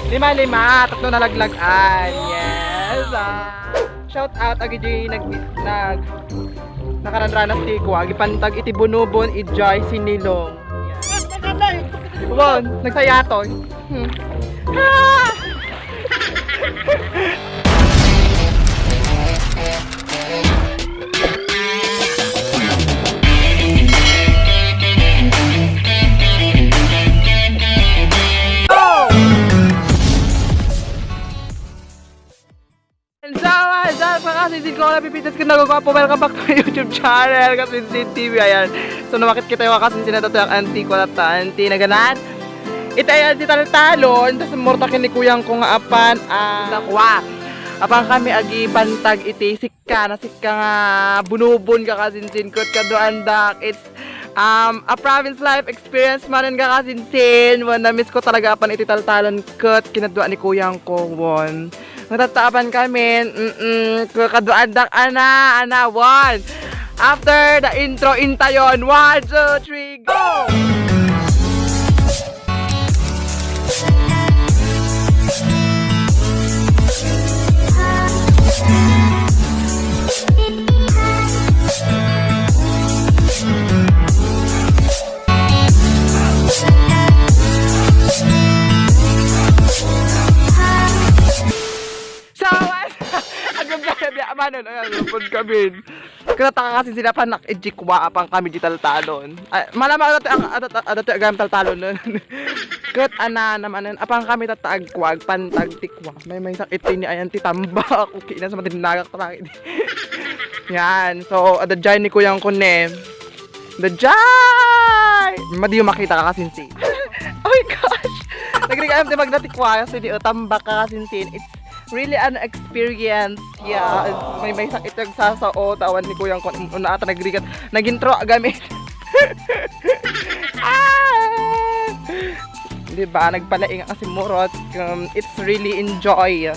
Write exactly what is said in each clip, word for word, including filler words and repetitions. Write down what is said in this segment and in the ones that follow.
Lima-lima, tatlo nalaglag-an. Yes, ah. Shout out, agidi nag-, nag-, nakaranranas ti kua, agipantag iti bunubon, idiay sinilong. Yes. Bon, nagsayatoy. Hmm. Ah! And so, what's up, mga kasinsin ko, napipitas ko, nagkukwapo, welcome back to my YouTube channel, Kasinsin T V, ayan. So, namakit kita yung kasinsin na tatay, ang auntie ko, tata, auntie na ganan. Ita ay di taltalon, tas murta kini kuyang ko nga apan, ah, dakwa. Apan kami agipantag iti sikka, na sikka nga bunubon ka kasinsin, ket kaduandak, it's, um, a province life experience manen ka kasinsin. Wen, na-miss ko talaga apan iti taltalon, ket kinadua ni kuyang ko, wen. Natatapan kami, mm-mm, ket kaduandak, ana, ana, wen. After the intro, intayon, one, two, three, go! So, what's up? Agad na kami, amanon. Ayan, lupod kami. Kita ta ka kasinsin, apan nak-, ijikwa, apan kami di taltalon. Ay, malamang adda ti, adda ti, adda ti agayam taltalon. Ket ana naman, apan kami tatta agkwa, agpantag ti kwa. Maymaysak iti ni ayan ti tambak. Okay na sa matinagak ta langit. Yan. So, adda jay ni kuyang ko ne. Adda jay! Madiyo makita ka kasinsin. Oh my gosh! Nagrigaam ti magna ti kwa, kasi di, oh, tambak ka kasinsin. It's really an experience. Yeah, maymaysak iti agsasao, ta awan ni kuyang ko, una ata nagrigat, nagintro gamit. Ah! Di ba, nagpalaing kasi murot. Um, it's really enjoy.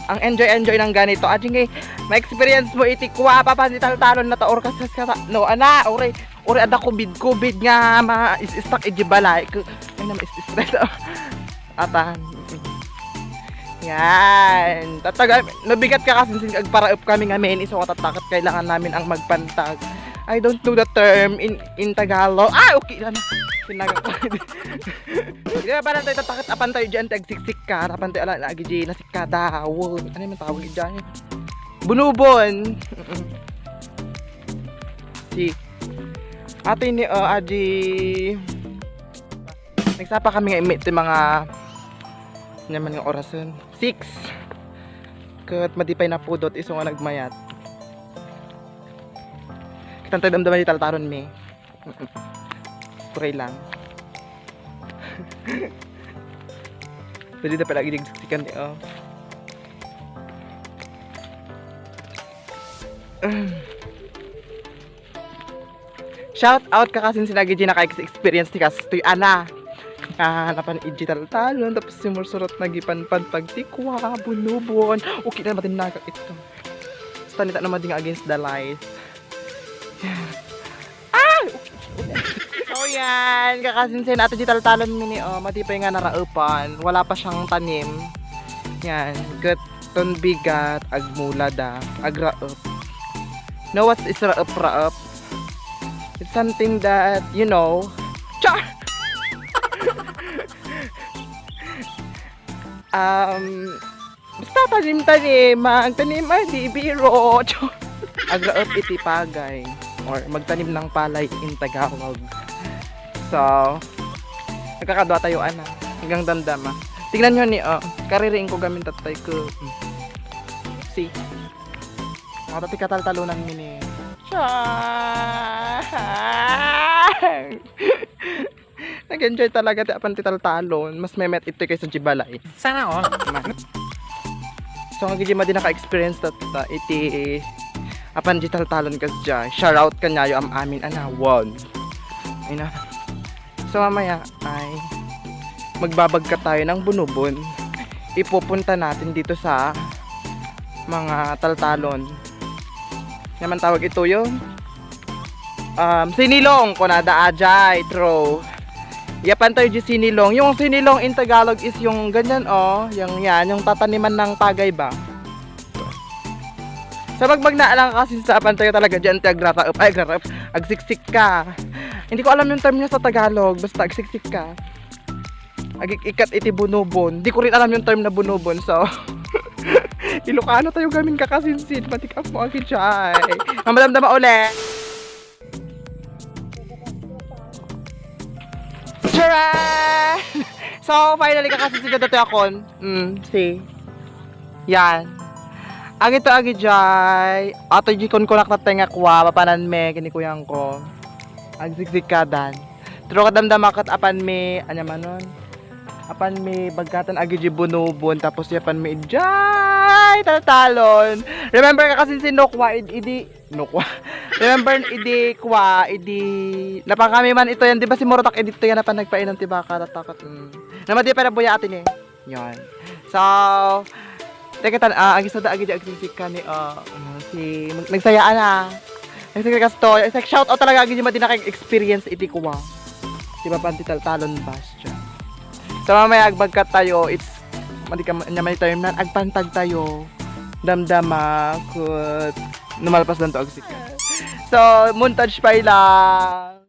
Ang enjoy-enjoy ng ganito. Ajing, eh, ma-experience mo iti kwa, papan di taltalon na taor ka sa, sa, no, ana, ore, ore, ada covid, covid nga, ma-is-, stuck iti balay. Ku-, ay, na, ma-is-, stress. Atan. Yan. Tataga, nabigat ka kasi, sin-, agparaep kami nga men, iso nga tattaket, kailangan namin ang magpantag. I don't know the term in, in Tagalog. Ah, okay lang. Sinaga ko. Di ba, parang tayo tattaket, apan tayo dyan, tagsiksik ka, apan tayo ala, lagi di, nasikada. Wow. Ano yung tawag dyan? Bunubon. Mm-mm. Si ate ni, uh, Aji. Nagsapa kami nga imi ti mga, naman nga orasen. Six. Ket madi pay napudot, isu nga nagmayat. Kitanta damdama di taltalon mi. Mm-mm. Pray lang. Pwede na pala gidigsikan ni, oh. Shout out ka kasi sinagidi na kay experience ti kastoy, ana. Ah, napan iji taltalon, tapos simursurot nagipanpantag ti kwa, bunubon. Okay na, matinagak ito. Basta nita na madi nga against the light. Ah! So yan, kakasinsin, ato di taltalon mi ni, oh, matipay nga naraepan. Wala pa siyang tanim. Yan, ket ton bigat, agmula da, agraep. Know what is raep-raep? It's something that, you know, char! Um, basta tanim-tanim, magtanim ay di biro. Agraep iti pagay or magtanim ng palay in Tagalog. So, nagkakadua tayo, ana. Hanggang damdama. Tingnan nyo ni, oh, kaririing ko gamin tatay ko. See? Mga tati kataltalunan mi ni. Char! Nag-enjoy talaga ti apan ti taltalon. Mas memet ito kaysa di balay. Sana all. So, nga gidi madi naka-experience ta, ta, iti apan di taltalon kas dya. Shout out kanyayo am amin, ana, wag. Ay na. So, mamaya ay magbabagka tayo ng bunubon. Ipupunta natin dito sa mga taltalon. Naman tawag ito yun. Um, sinilong ko na da ajay, true. Yapan tayo di sinilong. Yung sinilong in Tagalog is yung ganyan, oh. Yung yan, yung tataniman ng pagay ba? Sa bagbag na lang kasi sa apan tayo talaga dyan, tayo agraraup, ay, agraraup, agsiksik ka. Hindi ko alam yung term niya sa Tagalog, basta agsiksik ka. Agikat iti bunubon. Di ko rin alam yung term na bunubon, so. Ilocano tayo gamin kakasinsin, matikap mo agi jay. Mamadamdama uli. Tara! So, finally, kakasinsin na dati akon. Mm, see. Yan. Agito agi jay. Ato di kunkunak na tenga kwa, papanan me, kini kuyang ko. Agsiksik ka dan. Pero kadamdama ket apan me, anya manon? Apan me, bagkatan agi di bunubon, tapos yapan me, jay, taltalon. Remember ka kasi si Nokwa, id-, idi, Nokwa. Remember, idi kwa, idi, napang kami man ito yan, di ba si Morotak, idi to yan, napan nagpainom ti baka, tatakot, mm. Namadi pa na buya atin eh. Yon. So, teka tan, ah, ang isada agi di agsiksik ka ni, ah, ano, si, mag-, nagsayaan na. Nagsayaan ka story. It's like, shout out talaga agi di madi na kay experience iti kuwa. Di ba, panti taltalon, Bastion? So, mamaya agbagkat tayo, it's, madi ka, nya may time na, agpantag tayo. Damdama, kut, numalpas lang to agsiksik. So, montage pa lang.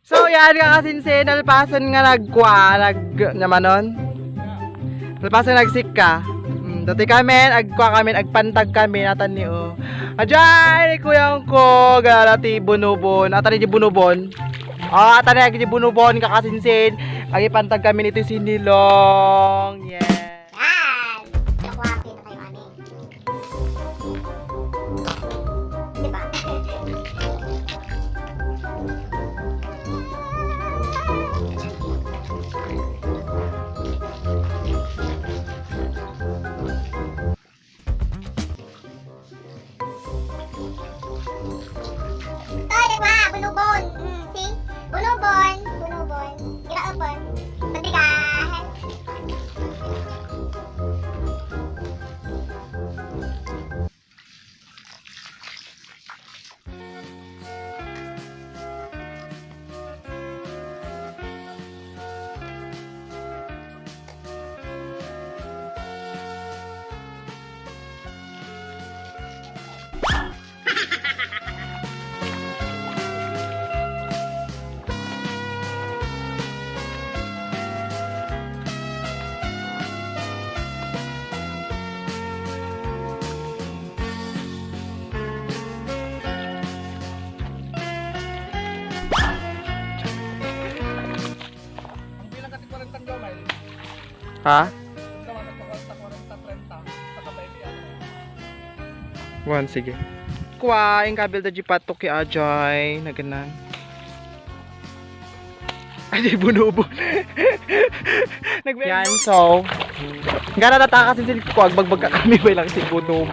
So, yan, kakasinsin, nalpasan nga nagkwa, nag-, namanon? Nalpasan nagsikka. Mm, dati kami, agkwa kami, agpantag kami, natan ni, oh. Ajay, kuyang ko, gala ti bunubon. Atan ni di bunubon? Oh, atan ni di bunubon, kakasinsin. Agipantag kami nito sinilong. Yes. Yan! Nakuha kita tayo, ate. Di ba? Ay, di ba? Bunubon. Mm, see? Bunubon. Bunubon. Ira upon. Madrigal. Ang bilang kasi kwarenta ang gamay. Ha? Ang gawa nagpakwarenta, kwarenta, trenta, sa kabay niya. Wan, sige. Kwa, yung kabil da di patok kay Ajay, naganan. Ay, di bunubo. Nagbe- Yan, so. Gana na ta kasi sin kwa, agbagbag ka kami, may lang si bunubo.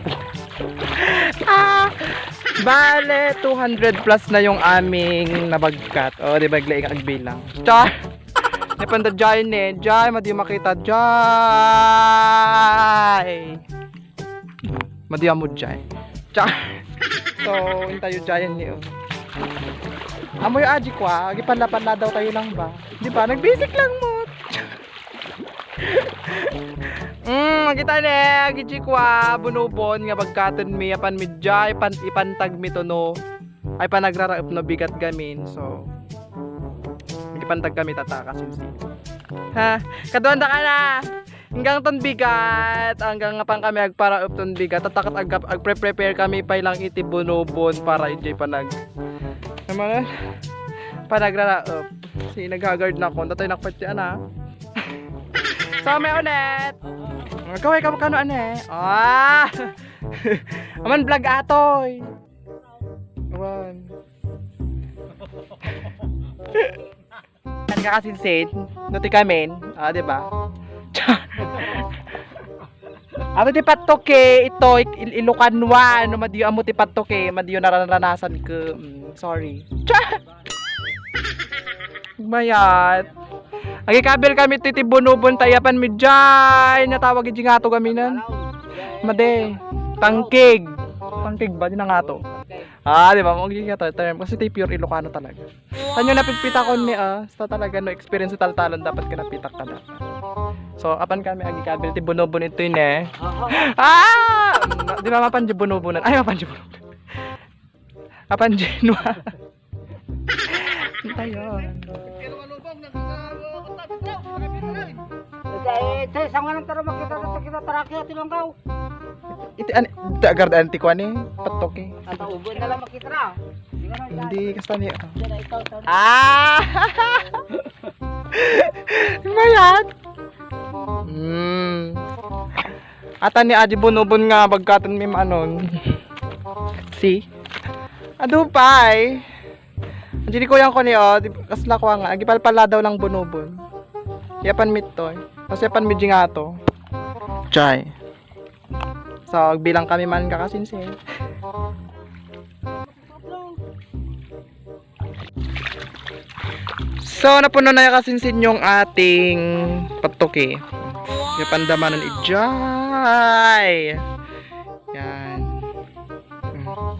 Bale, two hundred plus na yung aming nabagkat. O, di ba, aglaing agbilang. Char! Napanda dyan eh. Dyan, madi makita. Dyan! Madi amo dyan. Char! So, intayo dyan ni, oh. Amoy aji ko, ah. Agipalla-palla daw tayo lang ba? Di ba? Nag-basic lang mo. Mm, kita ne, agiji kua, bunubon nga bagkatenmi, apanmi dya, ipan-, ipantagmi to no, ay panagraraep no bigat gamin, so, ipantag kami tata kasinsi. Ha, kaduan da ka na, hanggang ton bigat, hanggang nga pan kami agparaep ton bigat, tatakat ag-, agpre-prepare kami pay lang iti bunubon para ijay panag-, ano man, panagraraep. Si naghagard na ko, tatay nakpatyan na. So, may ulit. Kaway ka kano, ane? Ah! Aman vlog atoy. One. Ano ka kasinsin? Nuti kamin. Ah, di ba? Ato ti pattoke, ito, il-, ilukanwa, no, madiyo amo ti pattoke, madiyo naranranasan ko. Mm, sorry. Mayat. Agikabil kami ti, ti bunubon, tayapan mi dyan. Natawag iti ngato gaminan. Made. Tangkig. Tangkig ba? Di na ngato. Ah, di ba? Kung ginagawa term. Kasi ti pure Ilocano talaga. Saan yung napitpitakon ni, ah? Basta talaga, no experience sa taltalan, dapat ka napitak ka dapat. So, apan kami agikabil ti bunubon ito yun eh. Ah! Di ba mapan di bunubunan? Ay, mapan di bunubunan. Apan Genoa. Tayo. Ito, ito, isang nga lang taro makita, kita, kita, taraki, ati lang daw. Iti, an-, iti, agarda, anti ko, ani? Patok, eh. Ata ubo na lang makita na. Hindi, kasta niya. Yan na ikaw, taro. Ah! Mayat! Hmm. Ata ni Adi Bonobon nga bagkatan mi maanon. See? Adu pay. Ang di ko yan ko ni, oh, di, kasla ko nga. Agipalpala daw lang Bonobon. Yapan mi to, eh. Kasi yapan mi nga to. Chay. So, agbilang kami man kakasinsin. So, napuno na yung kasinsin yung ating patoke. Yung pandamanan, ijay. Yan. Mm.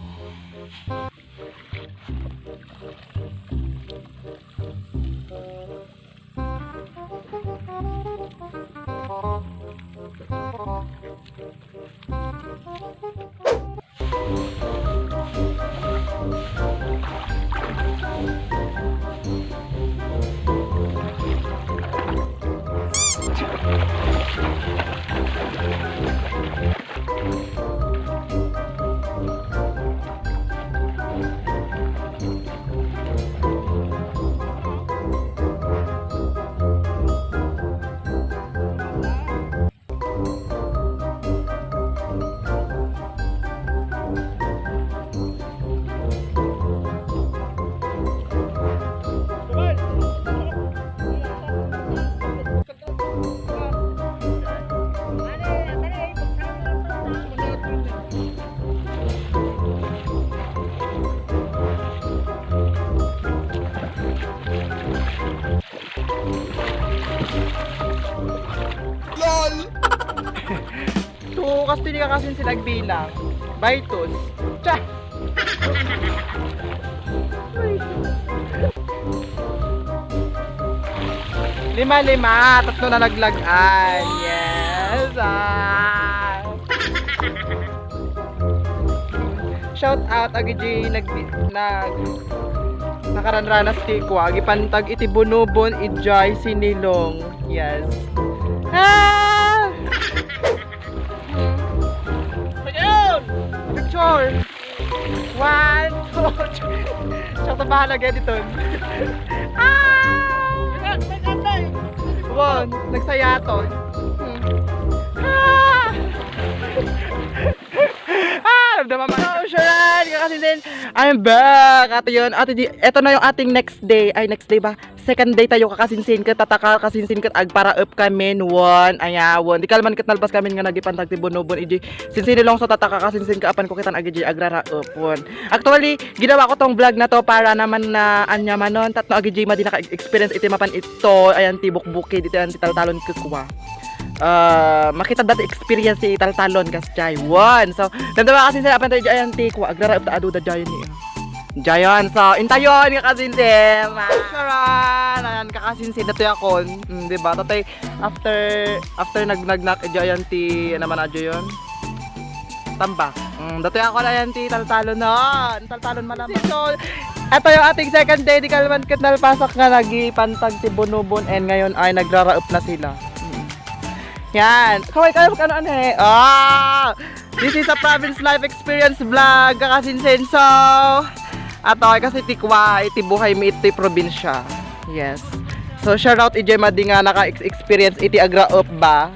Lol! Tukas ti di ka kasin sinagbilang. Baitus. Cha! Lima-lima, tatlo na naglagan. Yes! Ah! Shout out, agiji nag, nag, nakaranranas ti kua, agipantag iti Bonobon, ijay sinilong. Yes. Ah! Picture! One, two, three. Siya ito bahala, editon. Ah! One, nagsayaton. Hmm. Ah! Ah! Ramdaman mo. So, sure, Kakasinsin, I'm back! Ato yun. Ato di, eto na yung ating next day. Ay, next day ba? Second day tayo, kakasinsin. Ket tataka, kakasinsin, ket agparaep kami, nuon, ayawon. Di kalman ket nalpas kami nga nagipantag ti bunubon. Iji, sinsin ilong so tataka, kakasinsin, kaapan ko kitan agiji agraraepon. Actually, ginawa ko tong vlog na to para naman na anya manon. Tatno agiji madi naka-experience iti mapan ito. Ayan, ti bukbuki, dito ayan, ti taltalon kukua. Ah, makita dati experience ti taltalon, kas jay. One. So, damdama kasi sa apan tayo, ayan, ti kua, agraraep ta adu da jay ni. Jayon. So, intayon, kakasinsin. Charan! Ayan, kakasinsin, dati ako. Mm, di ba? Tatay, after, after nag-, nag-, nag-, jayon ti, ano man, ajo yun? Tambak. Mm, dati ako na yan, ti taltalon, no? Taltalon malaman. So, eto yung ating second day, di kalman ket nalpasak nga nagipantag ti bunubon, and ngayon ay nagraraep na sila. Mm. Yan. Kaway, kaway, ano, ano, eh? Ah! This is a province life experience vlog, kakasinsin. So, ato, kasi ti kua, iti buhay mi iti probinsya. Yes. So, shout out ijay madi nga naka-experience iti agraep ba?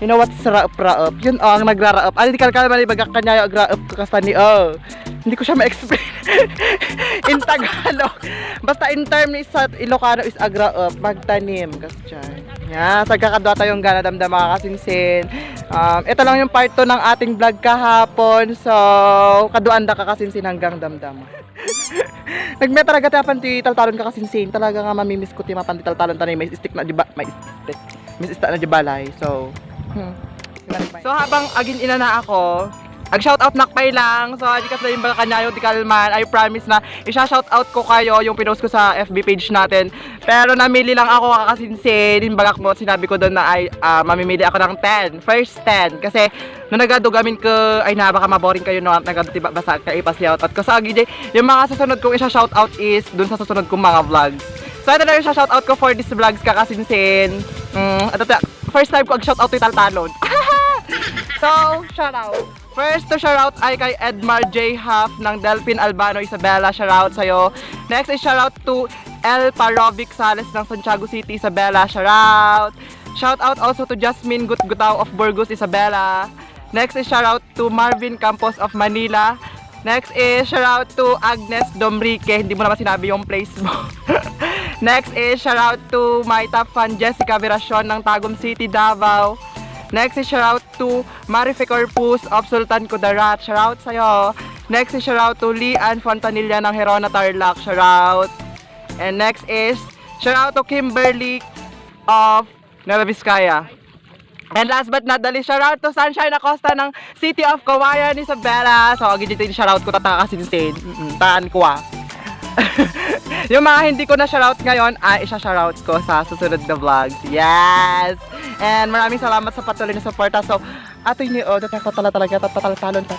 You know what's raep-raep? Yun, oh, ang nagraraep. Ay, di kalkal man, ibagak kanyayo, agraep ko kasta ni, oh. Hindi ko siya ma-explain. In Tagalog. Basta in term is sa Ilocano is agraep, magtanim. Kas dyan. Yan, sagkakadwa tayong gana damdama kakasinsin. Um, ito lang yung part two ng ating vlog kahapon. So, kaduan da kakasinsin hanggang damdama. Nagme talaga ti apan ti taltalon kakasinsin. Talaga nga mamimiss ko ti mapan ti taltalon tanay may stick na di ba, may stick. May stick na di balay. So, hmm. So, habang agin-ina na ako, ag-shoutout nak pay lang. So, adi kas yung baka kanyayo, di kalman. I promise na, isa-shoutout ko kayo yung pinost ko sa F B page natin. Pero namili lang ako kakasinsin. Yung bagak mo, sinabi ko doon na ay, ah, mamimili ako ng ten. First ten. Kasi, nung nagadugamin ko, ay na, baka maboring kayo, no? Nagadu, diba, basa ka, ipa-shoutout ko. So, agi, yung mga susunod kong isa-shoutout is dun sa susunod kong mga vlogs. So, ito na yung shoutout ko for this vlogs, kakasinsin. Mm, ito, ito, first time ko ag-shoutout ni Taltalon. So, shoutout. First to shoutout ay kay Edmar J Huff ng Delphin Albano, Isabela. Shoutout sa'yo. Next is shoutout to El Parovic Sales ng Santiago City, Isabela. Shoutout. Shoutout also to Jasmine Gutgutao of Burgos, Isabela. Next is shoutout to Marvin Campos of Manila. Next is shoutout to Agnes Domrique. Hindi mo naman sinabi yung place mo. Next is shoutout to my top fan Jessica Veracion ng Tagum City, Davao. Next is shoutout to Marife Corpus of Sultan Kudarat. Shoutout sa'yo. Next is shoutout to Lian Fontanilla ng Gerona, Tarlac. Shoutout. And next is shoutout to Kimberly of Nueva Vizcaya. And last but not the least, shoutout to Sunshine Acosta ng City of Cauayan, Isabela. So, agi dito yung shoutout ko, tataka sinsin. Mm-mm, taan ko, ah. Yung mga hindi ko na shoutout ngayon, ay isa-shoutout ko sa susunod na vlogs. Yes! And maraming salamat sa patuloy na suporta. So, ato ni, oh, tataka talaga, tataltalon ta.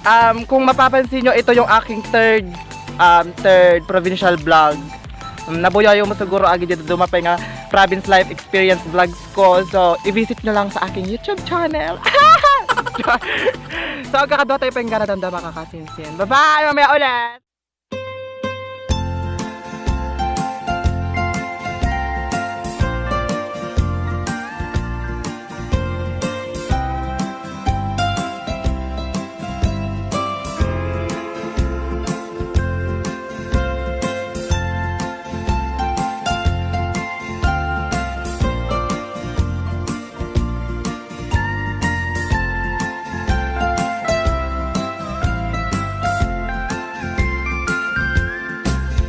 Um, kung mapapansin nyo, ito yung aking third, um, third provincial vlog. Um, nabuyayo mo siguro agi dito dumapay nga province life experience vlogs ko. So, i-visit nyo lang sa aking YouTube channel. So, kakadwa tayo pa yung gana damdama kakasinsin. Bye-bye! Mamaya ulit!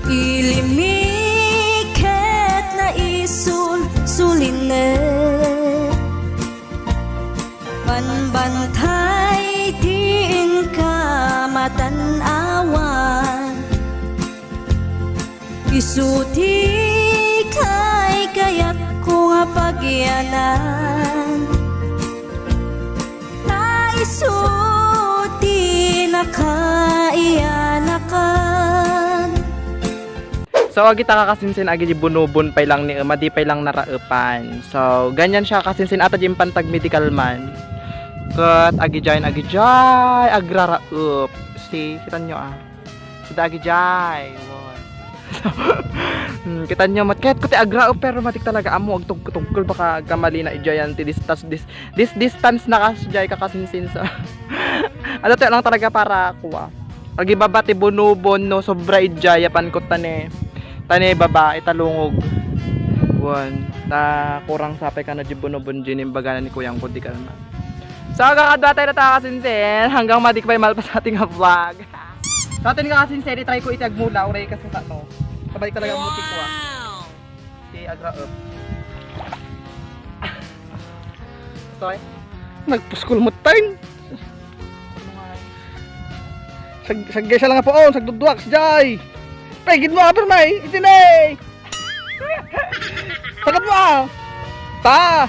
Ilimi ket naisul-sulinek. Panbantay ti inka matan-awan. Isu ti kaykayatko nga pagyanan. Ta isu ti nakaiyanakan. So, agita kakasinsin, agi di bunubon pay lang ni Emma, di pay lang naraepan. So, ganyan siya kasinsin, ata di impantag medical man. Ket agi jay, agi jay, agraraep. See, kita nyo, ah. Sida agi jay. Wow. So, hmm, kita nyo, mat-, kahit ko ti agraep, pero matik talaga amo, agtugtugkol, baka agkamali na ijayan, ti distance, dis-, dis-, distance na kas jay kakasinsin. So, Adu tayo lang talaga para kuha. Pag ibaba ti bunubon no sobra idya, yapan ko tane. Tane baba, italungog. Wan. Ta kurang sapay ka na di bunubon, ginimbaganan ni kuyang ko di ka na. So, kakadwa tayo na ta kasinsin. Hanggang madi ko pa'y malpas ating vlog. Sa atin ka kasinsin, itry ko iti agmula, uray ka sa no. Sabay talaga ang muti ko, ah. Wow! Ti agra up. Sorry. Nagpuskol mo time. Sag saggay sa lang po on, sagdudwak si Jai. Pegid mo aber may, itine. Sagad mo ah. Ta.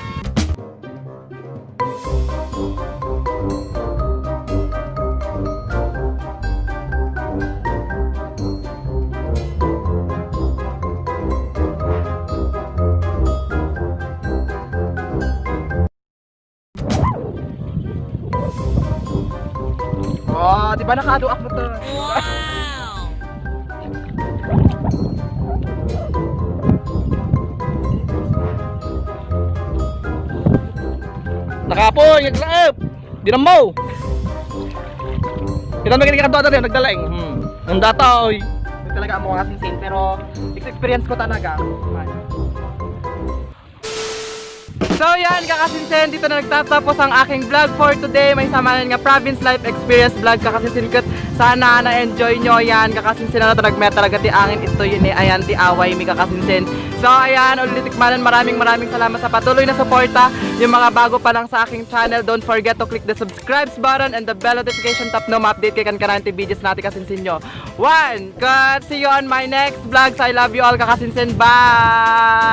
Oh, di ba nakaduak mo to? Wow! Nakapoy, naglaep. Dinambaw. Kita mo kini kadwa tayo, nagdalaing. Hmm. Ang data, oy. Talaga amo nga sinsin, pero experience ko talaga. So yan, kakasinsin, dito na nagtatapos ang aking vlog for today. May samanan nga province life experience vlog, kakasinsin, ket sana na-enjoy nyo yan. Kakasinsin, ano, talaga, may talaga ti angin ito yun eh. Ayan, ti away mi, kakasinsin. So ayan, ulitik manan, maraming maraming salamat sa patuloy na suporta. Yung mga bago pa lang sa aking channel, don't forget to click the subscribe button and the bell notification tap no ma-update kayo kan kanayon ti videos natin, kasinsin nyo. One, cut, see you on my next vlog. So I love you all, kakasinsin. Bye!